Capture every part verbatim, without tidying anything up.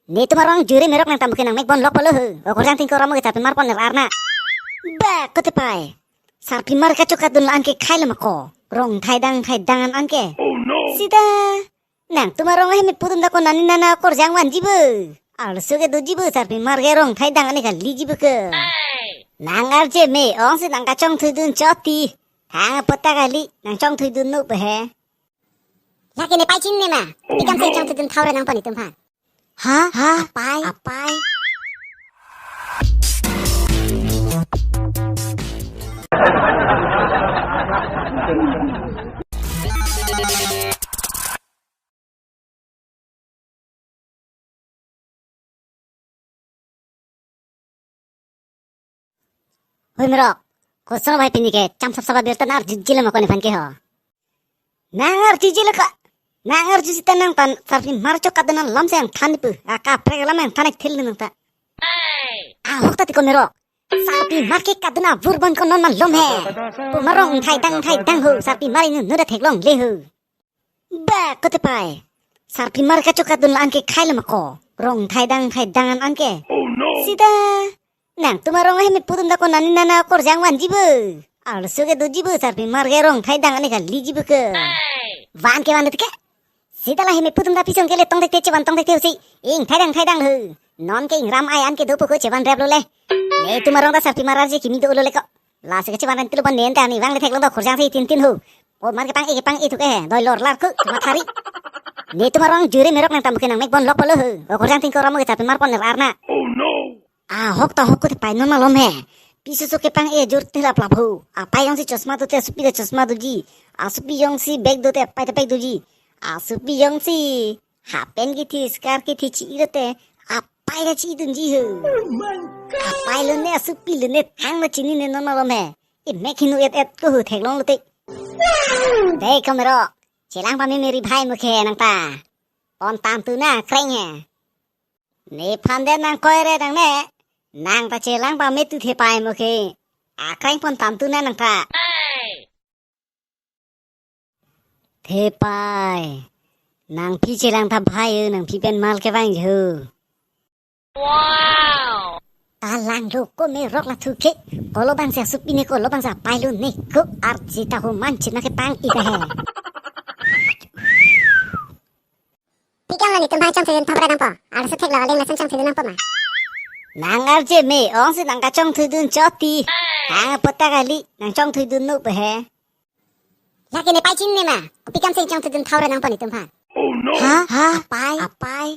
Netum arong juri merok nangtum ke nangmek bon lok polo he. Okorjang tingko ramo ke sarpimar pon er arna. Ba, kote pai. Sarpimar kachokadun la-an ke khei lo ma ko. Rong thai dang thai dang an ke. Oh no. Sita. Nangtum arong ahem ipudun ta ko nani nana okorjang vanji bo. Arloso ke doji bo sarpimar ke rong thai dang an ke kaliji bo ke. Nang arje me ong si nang kachongthuidun choti. Thang apot ta kali, nang chongthuidun no pe he. Lake ne pai chinine ma. Pi kam si chongthuidun thau ra nangpon itum aphan. Ha? Ha? Apai? Apai? Hoi merok, koson bhai pini ke cham sap sap abirta nang arjuji lo ma ko nephan ke ho. Nang arjuji lo ka, nang arju sita nangphan sarpimar chokadun an lom si nangthan pu, akaprek alam nangthan thil nang ta. Ahok ta ti ko merok, sarpimar kekadun avur bon ko non malom he. Pu ma rong thai dang thai dang ho, sarpimar inut inut ta theklongle ho. Ba, kote pai. Sarpimar kachokadun la-an ke khei lo ma ko. Rong thai dang thai dang an ke. Oh no. Sita. Nangtum arong ahem ipudun ta ko nani nana okorjang vanji bo. Arloso ke doji bo sarpimar ke rong thai dang an ke kaliji bo ke. Van ke van det ke. Sita la ahem ipudun ta pi song ke le tong thekte chevan tong thekte si. Ing thai dang thai dang lo. Non ke ingram ai an ke dopo ko chevan rep lo le. Netum arong ta sarpimar arje kimi dolo le ko. Lasi ke chevan ran tilo bon nen ta ni vang le theklong ta okorjang si tin tin ho. Omar kepang-e kepang-e thu ke he. Doi lor lar ku, cuma thari. Netum arong juri merok nangtum ke nangmek bon lok polo ho. Okorjang tingko ramo ke sarpimar pon er arna. Oh no. Ahok ta ahok kote pai non malom he. Pi soso kepang-e jur te laplap ho. Apai jongsi chosma dote asupi ta chosma doji. Asupi jongsi bag dote apai ta bag doji. Asupi jongsi half pant kithi, skirt kithi chi-i lote, apai ta chi-i dunji ho. Oh my God. Apai lone, asupi lone, thang ta chinine non malom he. Imek hinu et et ko ho theklong lote. Dei ko merok, chelang pame meri bhai mo ke nang ta. Pon tam tu na kreng he. Nephan de nang koi re nang ne. Nang ta chelang pame tu the pai mo ke. Akreng pon tam tu na nang ta. Thepai. Nangphi chelang ta bhai o, nangphi pen mal kevang jo. Wow. Talang lo ko merok la thu ke. Kolo bang si asupi ne kolo bang si apai lone ko arje ta ho man china kepang-e ta he. Pi kam la netum aphan chongthuidun thap ra nangpo. Arloso thek lo aling lason chongthuidun nangpo ma. Nang arje me ong si nang kachongthuidun choti. Thang apot ta kali nang chongthuidun no pe he. Lake ne pai chinine ma. Pi kam si chongthuidun thau ra nangpon itum aphan. Oh no. Ha? Ha? Apai? Apai?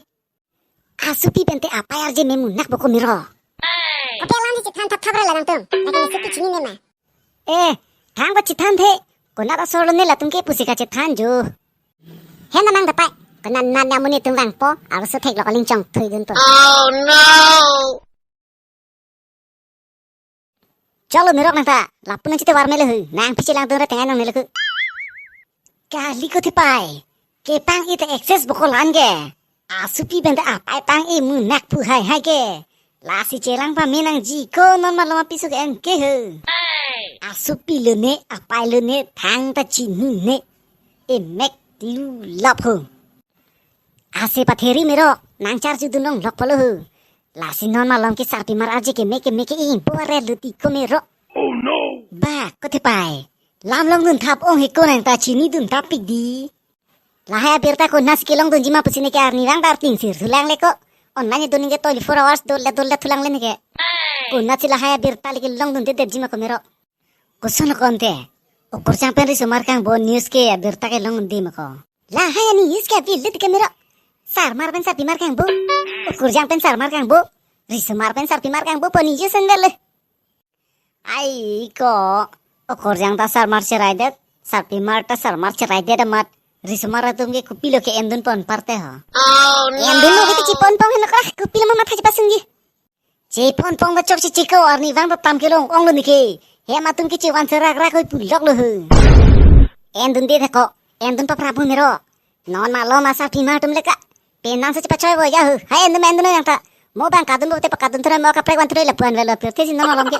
Asupi pente apai arje me munak bo ko merok. Kopi alam si chethan thap thap ra la nangtum. Lake ne supi chinine ma. Eh, thang ba chethan the. Konat asor lone latum ke pusi kachethan jo. He na nang dapai. Konat nat ne amonit atum vangpo. Arloso thek lo aling chongthuidun po. Oh no. Chalo merok nang ta, lapu nang chite var mele hu, nangphi chelangdun ra tengai nangne le ku. Kali kote pai, kepang-e ta excess bo ko la-an ke. Asupi pente apai pang-e munak pu hai hai ke. Lasi chelang pame nangji ko non malom apiso ke-en ke hu. Asupi lone, apai lone, thang ta chinine. Imek lu lap ho. Ase patheri merok, nang charjudun long lok polo ho. Lasi non malom ke sarpimar arje keme keme ke ing po are luti ko merok. Oh no. Ba, kote pai. Lam longdun thap ong he ko nang ta chinidun thap pik di. Lahai abirta konat si kelongdunji ma pusi ne ke arnivang ta arting sir thulang le ko. Online dun ke twenty-four hours dole dole thulang le ne ke. Konat si lahai abirta le kelongdundedetji ma ko merok. Koson lo ko ante. Okorjang pen risomar kangbo news ke abirta kelongdunde ma ko. Lahai ani news ke abil le ti ke merok. Sarmar pen sarpimar kangbo. Okorjang pen sarmar kangbo. Risomar pen sarpimar kangbo po news sandal le. Ai ko. Okorjang ta sarmar cheraidet. Sarpimar ta sarmar cheraidet amat. Risomar atum ke kopilo ke endun pon parte ho. Oh no. Endun lo kiti chipon pong henok rak. Kopilo ma matha chipasungji. Chepon pong ba chok chichiko arnivang ta tam kelong ong lo ne ke. Hem atum ke chevan serak rak hoi pulok lo hu. Endunde thek ko. Endun paprap hu merok. Non malom asarpimar atum le ka. Penang se chepachoi bo ya hu. Hai endun endun yang ta. Mo bang kadun bo te pakadun thura mo kaprek van thura lapuan velo pirthe si non malom ke.